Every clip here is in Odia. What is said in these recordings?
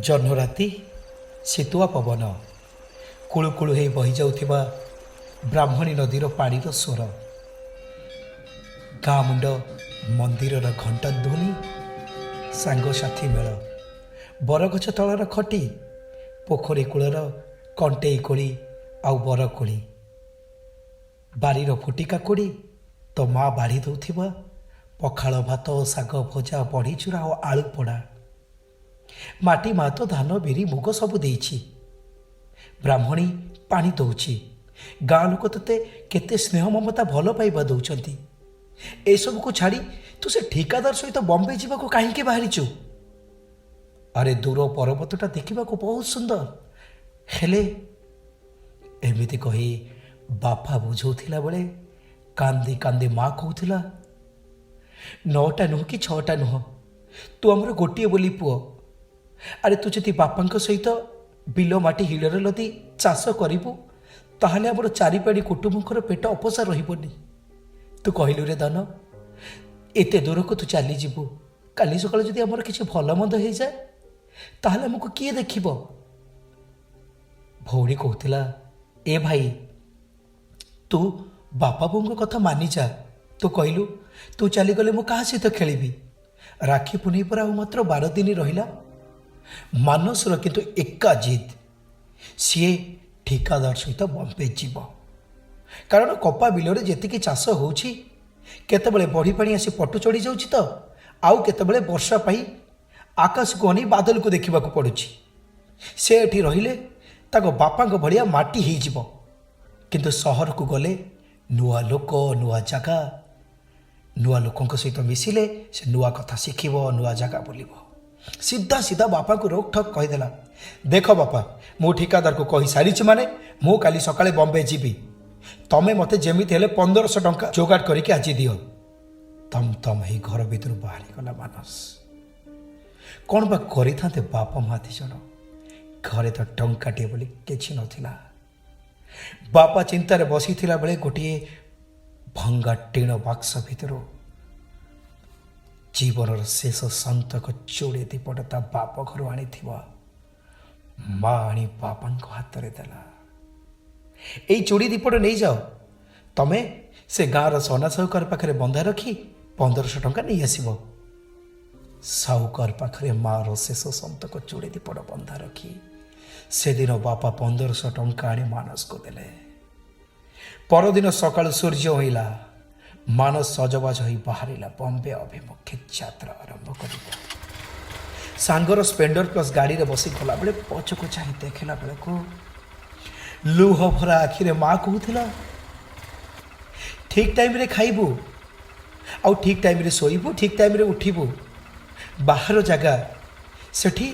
ଜହ୍ନରାତି, ଶୀତୁଆ ପବନ, କୁଳୁ କୁଳୁ ହେଇ ବହିଯାଉଥିବା ବ୍ରାହ୍ମଣୀ ନଦୀର ପାଣିର ସ୍ୱର, ଗାଁ ମୁଣ୍ଡ ମନ୍ଦିରର ଘଣ୍ଟ ଧ୍ୱନି, ସାଙ୍ଗସାଥି ମେଳ, ବରଗଛ ତଳର ଖଟି, ପୋଖରୀ କୂଳର କଣ୍ଟେଇ କୋଳି ଆଉ ବରକୋଳି, ବାରିର ଫୁଟିକା କୋଡ଼ି, ତୋ ମା ବାଢ଼ି ଦେଉଥିବା ପଖାଳ ଭାତ, ଶାଗ ଭଜା, ବଢ଼ିଚୁରା ଆଉ ଆଳୁ ପୋଡ଼ା। ମାଟି ମା ତ ଧାନ, ବିରି, ମୁଗ ସବୁ ଦେଇଛି। ବ୍ରାହ୍ମଣୀ ପାଣି ଦଉଛି। ଗାଁ ଲୋକ ତୋତେ କେତେ ସ୍ନେହ, ମମତା, ଭଲ ପାଇବା ଦଉଛନ୍ତି। ଏସବୁକୁ ଛାଡ଼ି ତୁ ସେ ଠିକାଦାର ସହିତ ବମ୍ବେ ଯିବାକୁ କାହିଁକି ବାହାରିଛୁ? ଆରେ, ଦୂର ପର୍ବତଟା ଦେଖିବାକୁ ବହୁତ ସୁନ୍ଦର, ହେଲେ ଏମିତି କହି ବାପା ବୁଝାଉଥିଲା ବେଳେ କାନ୍ଦି କାନ୍ଦି ମା କହୁଥିଲା, 9ଟା ନୁହଁ କି 6ଟା ନୁହଁ, ତୁ ଆମର ଗୋଟିଏ ବୋଲି ପୁଅ। ଆରେ, ତୁ ଯଦି ବାପାଙ୍କ ସହିତ ବିଲ ମାଟି ହିଡ଼ରେ ଲଦି ଚାଷ କରିବୁ, ତାହେଲେ ଆମର ଚାରିପାଡ଼ି କୁଟୁମ୍ବଙ୍କର ପେଟ ଅପୋଷା ରହିବନି। ତୁ କହିଲୁ ରେ ଧନ, ଏତେ ଦୂରକୁ ତୁ ଚାଲିଯିବୁ, କାଲି ସକାଳେ ଯଦି ଆମର କିଛି ଭଲ ମନ୍ଦ ହେଇଯାଏ, ତାହେଲେ ଆମକୁ କିଏ ଦେଖିବ? ଭଉଣୀ କହୁଥିଲା, ଏ ଭାଇ, ତୁ ବାପା ବୋଉଙ୍କ କଥା ମାନିଯା। ତୁ କହିଲୁ, ତୁ ଚାଲିଗଲେ ମୁଁ କାହା ସହିତ ଖେଳିବି? ରାକ୍ଷୀ ପୁନେଇ ପରେ ଆଉ ମାତ୍ର 12 ଦିନ ରହିଲା। ମାନସର କିନ୍ତୁ ଏକା ଜିଦ୍, ସିଏ ଠିକାଦାର ସହିତ ବମ୍ବେ ଯିବ। କାରଣ କପା ବିଲରେ ଯେତିକି ଚାଷ ହେଉଛି, କେତେବେଳେ ବଢ଼ି ପାଣି ଆସି ପଟୁ ଚଢ଼ି ଯାଉଛି ତ ଆଉ କେତେବେଳେ ବର୍ଷା ପାଇଁ ଆକାଶକୁ ଅନେଇ ବାଦଲକୁ ଦେଖିବାକୁ ପଡ଼ୁଛି। ସେ ଏଠି ରହିଲେ ତାଙ୍କ ବାପାଙ୍କ ଭଳିଆ ମାଟି ହେଇଯିବ, କିନ୍ତୁ ସହରକୁ ଗଲେ ନୂଆ ଲୋକ, ନୂଆ ଜାଗା, ନୂଆ ଲୋକଙ୍କ ସହିତ ମିଶିଲେ ସେ ନୂଆ କଥା ଶିଖିବ, ନୂଆ ଜାଗା ବୁଲିବ। ସିଧା ସିଧା ବାପାଙ୍କୁ ରୋକଠୋକ୍ କହିଦେଲା, ଦେଖ ବାପା, ମୁଁ ଠିକାଦାରକୁ କହିସାରିଛି, ମାନେ ମୁଁ କାଲି ସକାଳେ ବମ୍ବେ ଯିବି। ତମେ ମୋତେ ଯେମିତି ହେଲେ 1500 ଟଙ୍କା ଯୋଗାଡ଼ କରିକି ଆଜି ଦିଅ। ତମ ତମ ହେଇ ଘର ଭିତରୁ ବାହାରିଗଲା ମାନସ। କ'ଣ ବା କରିଥାନ୍ତେ ବାପା ମା ଦି ଜଣ? ଘରେ ତ ଟଙ୍କାଟିଏ ବୋଲି କିଛି ନଥିଲା। ବାପା ଚିନ୍ତାରେ ବସିଥିଲା ବେଳେ ଗୋଟିଏ ଭଙ୍ଗା ଟିଣ ବାକ୍ସ ଭିତରୁ ଜୀବନର ଶେଷ ସନ୍ତକ ଚୁଡ଼ି ଦିପଟ ତା ବାପ ଘରୁ ଆଣିଥିବା ମା ଆଣି ବାପାଙ୍କ ହାତରେ ଦେଲା। ଏଇ ଚୁଡ଼ି ଦିପଟ ନେଇଯାଅ, ତମେ ସେ ଗାଁର ସନା ସାହୁକାର ପାଖରେ ବନ୍ଧା ରଖି 1500 ଟଙ୍କା ନେଇ ଆସିବ। ସାହୁକାର ପାଖରେ ମାର ଶେଷ ସନ୍ତକ ଚୁଡ଼ି ଦିପଟ ବନ୍ଧା ରଖି ସେଦିନ ବାପା 1500 ଟଙ୍କା ଆଣି ମାନସକୁ ଦେଲେ। ପରଦିନ ସକାଳୁ ସୂର୍ଯ୍ୟ ଉଇଁଲା। ମାନସ ସଜବାଜ ହୋଇ ବାହାରିଲା, ବମ୍ବେ ଅଭିମୁଖେ ଯାତ୍ରା ଆରମ୍ଭ କରିବ। ସାଙ୍ଗର ସ୍ପ୍ଲେଣ୍ଡର ପ୍ଲସ୍ ଗାଡ଼ିରେ ବସି ଗଲାବେଳେ ପଛକୁ ଚାହିଁ ଦେଖିଲା ବେଳକୁ ଲୁହ ଭରା ଆଖିରେ ମା କହୁଥିଲା, ଠିକ୍ ଟାଇମ୍ରେ ଖାଇବୁ ଆଉ ଠିକ୍ ଟାଇମ୍ରେ ଶୋଇବୁ, ଠିକ୍ ଟାଇମ୍ରେ ଉଠିବୁ। ବାହାର ଜାଗା, ସେଠି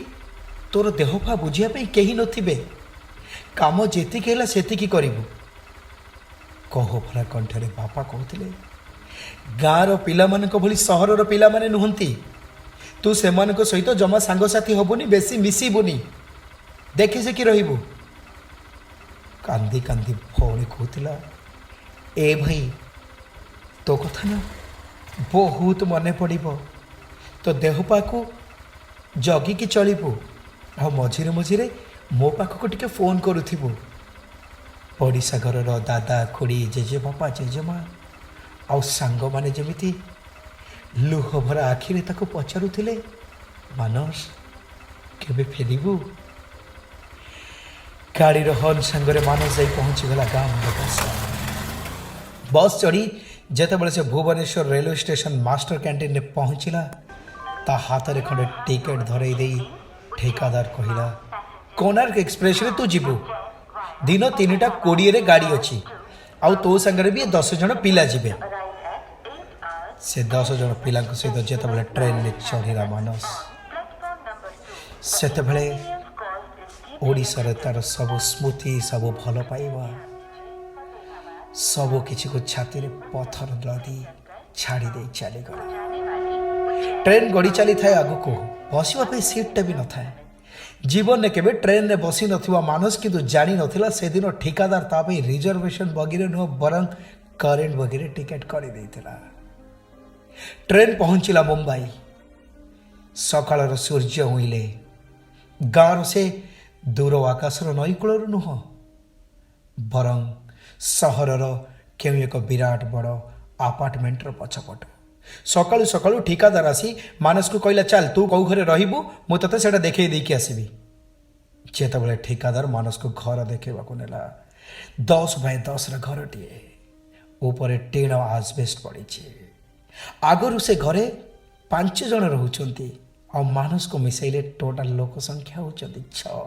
ତୋର ଦେହ ପା ବୁଝିବା ପାଇଁ କେହି ନଥିବେ। କାମ ଯେତିକି ହେଲା ସେତିକି କରିବୁ। କୋହଭରା କଣ୍ଠରେ ବାପା କହୁଥିଲେ, ଗାଁର ପିଲାମାନଙ୍କ ଭଳି ସହରର ପିଲାମାନେ ନୁହନ୍ତି। ତୁ ସେମାନଙ୍କ ସହିତ ଜମା ସାଙ୍ଗସାଥି ହେବୁନି, ବେଶୀ ମିଶିବୁନି, ଦେଖି ଶିଖି ରହିବୁ। କାନ୍ଦି କାନ୍ଦି ଭଉଣୀ କହୁଥିଲା, ଏ ଭାଇ, ତୋ କଥା ନା ବହୁତ ମନେ ପଡ଼ିବ। ତୋ ଦେହ ପାକୁ ଜଗିକି ଚଳିବୁ ଆଉ ମଝିରେ ମଝିରେ ମୋ ପାଖକୁ ଟିକେ ଫୋନ୍ କରୁଥିବୁ। ପଡ଼ିଶା ଘରର ଦାଦା, ଖୁଡ଼ି, ଜେଜେବାପା, ଜେଜେମା ଆଉ ସାଙ୍ଗମାନେ ଯେମିତି ଲୁହ ଭରା ଆଖିରେ ତାକୁ ପଚାରୁଥିଲେ, ମାନସ, କେବେ ଫେରିବୁ? ଗାଡ଼ିର ହର୍ନ ସାଙ୍ଗରେ ମାନସ ଯାଇ ପହଞ୍ଚିଗଲା ଗାଁ ମୁଣ୍ଡ ବସ୍। ବସ୍ ଚଢ଼ି ଯେତେବେଳେ ସେ ଭୁବନେଶ୍ୱର ରେଲୱେ ଷ୍ଟେସନ ମାଷ୍ଟର କ୍ୟାଣ୍ଟିନରେ ପହଞ୍ଚିଲା, ତା ହାତରେ ଖଣ୍ଡେ ଟିକେଟ୍ ଧରେଇ ଦେଇ ଠିକାଦାର କହିଲା, କୋଣାର୍କ ଏକ୍ସପ୍ରେସରେ ତୁ ଯିବୁ। ଦିନ 3ଟା 20ରେ ଗାଡ଼ି ଅଛି ଆଉ ତୋ ସାଙ୍ଗରେ ବି 10 ଜଣ ପିଲା ଯିବେ। ସେ 10 ଜଣ ପିଲାଙ୍କ ସହିତ ଯେତେବେଳେ ଟ୍ରେନରେ ଚଢ଼ିଲା ମାନସ, ସେତେବେଳେ ଓଡ଼ିଶାରେ ତାର ସବୁ ସ୍ମୃତି, ସବୁ ଭଲ ପାଇବା, ସବୁ କିଛିକୁ ଛାତିରେ ପଥର ଲଦି ଛାଡ଼ି ଦେଇ ଚାଲିଗଲା। ଟ୍ରେନ୍ ଗଡ଼ି ଚାଲିଥାଏ ଆଗକୁ। ବସିବା ପାଇଁ ସିଟ୍ଟା ବି ନଥାଏ। ଜୀବନରେ କେବେ ଟ୍ରେନ୍ରେ ବସି ନଥିବା ମାନସ କିନ୍ତୁ ଜାଣିନଥିଲା, ସେଦିନ ଠିକାଦାର ତା ପାଇଁ ରିଜର୍ଭେସନ୍ ବଗିରେ ନୁହଁ, ବରଂ କରେଣ୍ଟ ବଗିରେ ଟିକେଟ୍ କରିଦେଇଥିଲା। ଟ୍ରେନ୍ ପହଞ୍ଚିଲା ମୁମ୍ବାଇ। ସକାଳର ସୂର୍ଯ୍ୟ ଉଇଁଲେ। ଗାଁର ସେ ଦୂର ଆକାଶର ନଈ କୂଳରୁ ନୁହଁ, ବରଂ ସହରର କେଉଁ ଏକ ବିରାଟ ବଡ଼ ଆପାର୍ଟମେଣ୍ଟର ପଛପଟ। ସକାଳୁ ସକାଳୁ ଠିକାଦାର ଆସି ମାନସକୁ କହିଲା, ଚାଲ, ତୁ କେଉଁ ଘରେ ରହିବୁ, ମୁଁ ତୋତେ ସେଇଟା ଦେଖେଇ ଦେଇକି ଆସିବି। ଯେତେବେଳେ ଠିକାଦାର ମାନସକୁ ଘର ଦେଖେଇବାକୁ ନେଲା, 10 ବାଇ 10ର ଘରଟିଏ, ଉପରେ ଟିଣ ଆଜବେଷ୍ଟ ପଡ଼ିଛି। ଆଗରୁ ସେ ଘରେ ପାଞ୍ଚ ଜଣ ରହୁଛନ୍ତି ଆଉ ମାନସକୁ ମିଶାଇଲେ ଟୋଟାଲ ଲୋକ ସଂଖ୍ୟା ହେଉଛନ୍ତି ଛଅ।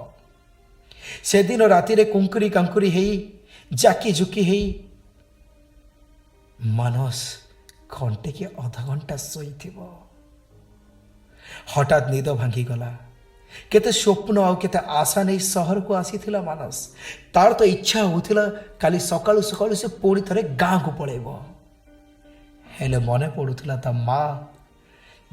ସେଦିନ ରାତିରେ କୁଙ୍କୁରି କାଙ୍କୁରି ହେଇ, ଜାକି ଝୁକି ହେଇ ମାନସ ଘଣ୍ଟେ କି ଅଧଘଣ୍ଟା ଶୋଇଥିବ, ହଠାତ୍ ନିଦ ଭାଙ୍ଗିଗଲା। କେତେ ସ୍ୱପ୍ନ ଆଉ କେତେ ଆଶା ନେଇ ସହରକୁ ଆସିଥିଲା ମାନସ। ତାର ତ ଇଚ୍ଛା ହେଉଥିଲା କାଲି ସକାଳୁ ସକାଳୁ ସେ ପୁଣି ଥରେ ଗାଁକୁ ପଳେଇବ। ହେଲେ ମନେ ପଡ଼ୁଥିଲା ତା ମା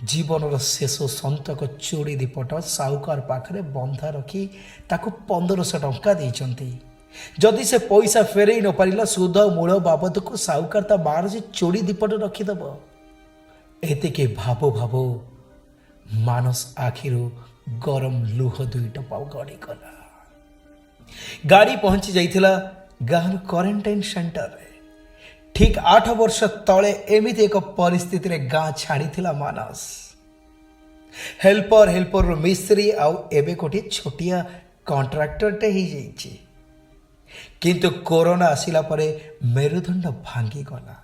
ଜୀବନର ଶେଷ ସନ୍ତକ ଚୁଡ଼ି ଦିପଟ ସାହୁକାର ପାଖରେ ବନ୍ଧା ରଖି ତାକୁ 1500 ଟଙ୍କା ଦେଇଛନ୍ତି। ଯଦି ସେ ପଇସା ଫେରେଇ ନପାରିଲା, ସୁଧ ମୂଳ ବାବଦକୁ ସାହୁକାର ତା ମାର ସେ ଚୁଡ଼ି ଦିପଟ ରଖିଦେବ। ଏତିକି ଭାବୁ ଭାବୁ ମାନସ ଆଖିରୁ ଗରମ ଲୁହ ଦୁଇ ଟୋପା ଗଡ଼ିଗଲା। ଗାଡ଼ି ପହଞ୍ଚି ଯାଇଥିଲା ଗାଁର କ୍ୱାରେଣ୍ଟାଇନ୍ ସେଣ୍ଟରରେ। ଠିକ୍ 8 ବର୍ଷ ତଳେ ଏମିତି ଏକ ପରିସ୍ଥିତିରେ ଗାଁ ଛାଡ଼ିଥିଲା ମାନସ। ହେଲ୍ପର, ହେଲ୍ପରରୁ ମିସ୍ତ୍ରୀ ଆଉ ଏବେ ଗୋଟିଏ ଛୋଟିଆ କଣ୍ଟ୍ରାକ୍ଟରଟେ ହେଇଯାଇଛି। କିନ୍ତୁ କୋରୋନା ଆସିଲା ପରେ ମେରୁଦଣ୍ଡ ଭାଙ୍ଗିଗଲା।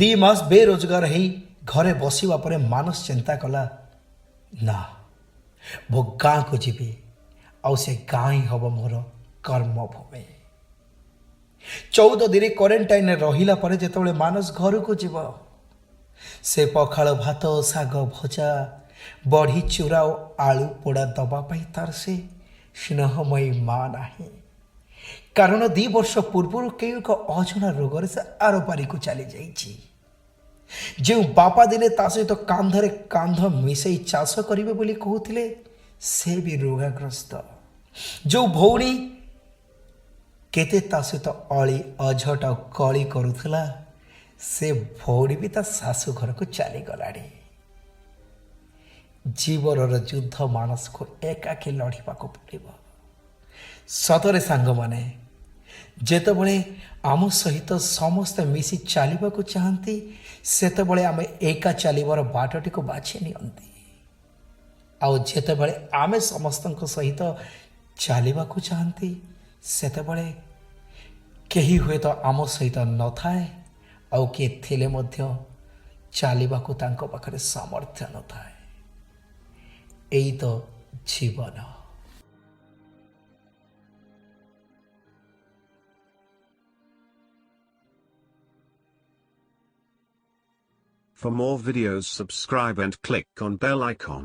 2 ମାସ ବେରୋଜଗାର ହେଇ ଘରେ ବସିବା ପରେ ମାନସ ଚିନ୍ତା କଲା, ନା, ମୁଁ ଗାଁକୁ ଯିବି ଆଉ ସେ ଗାଁ ହିଁ ହେବ ମୋର କର୍ମଭୂମି। 14 ଦିନ କ୍ୱାରେଣ୍ଟାଇନରେ ରହିଲା ପରେ ଯେତେବେଳେ ମାନସ ଘରକୁ ଯିବ, ସେ ପଖାଳ ଭାତ, ଶାଗ ଭଜା, ବଢ଼ି ଚୁରା ଓ ଆଳୁ ପୋଡ଼ା ଦେବା ପାଇଁ ତାର ସେ ସ୍ନେହମୟୀ ମା ନାହିଁ। କାରଣ 2 ବର୍ଷ ପୂର୍ବରୁ କେଉଁ ଏକ ଅଜଣା ରୋଗରେ ସେ ଆରପାରିକୁ ଚାଲିଯାଇଛି। ଯେଉଁ ବାପା ଦିନେ ତା ସହିତ କାନ୍ଧରେ କାନ୍ଧ ମିଶାଇ ଚାଷ କରିବେ ବୋଲି କହୁଥିଲେ, ସେ ବି ରୋଗାଗ୍ରସ୍ତ। ଯେଉଁ ଭଉଣୀ କେତେ ତା ସହିତ ଅଳି ଅଝଟ ଆଉ କଳି କରୁଥିଲା, ସେ ଭଉଣୀ ବି ତା ଶାଶୁ ଘରକୁ ଚାଲିଗଲାଣି। ଜୀବନର ଯୁଦ୍ଧ ମାନସକୁ ଏକାକୀ ଲଢ଼ିବାକୁ ପଡ଼ିବ। ସତରେ ସାଙ୍ଗମାନେ, ଯେତେବେଳେ ଆମ ସହିତ ସମସ୍ତେ ମିଶି ଚାଲିବାକୁ ଚାହାନ୍ତି, ସେତେବେଳେ ଆମେ ଏକା ଚାଲିବାର ବାଟଟିକୁ ବାଛି ନିଅନ୍ତି। ଆଉ ଯେତେବେଳେ ଆମେ ସମସ୍ତଙ୍କ ସହିତ ଚାଲିବାକୁ ଚାହାନ୍ତି, ସେତେବେଳେ କେହି ହୁଏତ ଆମ ସହିତ ନଥାଏ ଆଉ କିଏ ଥିଲେ ମଧ୍ୟ ଚାଲିବାକୁ ତାଙ୍କ ପାଖରେ ସାମର୍ଥ୍ୟ ନଥାଏ। ଏଇ ତ ଜୀବନ। For more videos, subscribe and click on bell icon.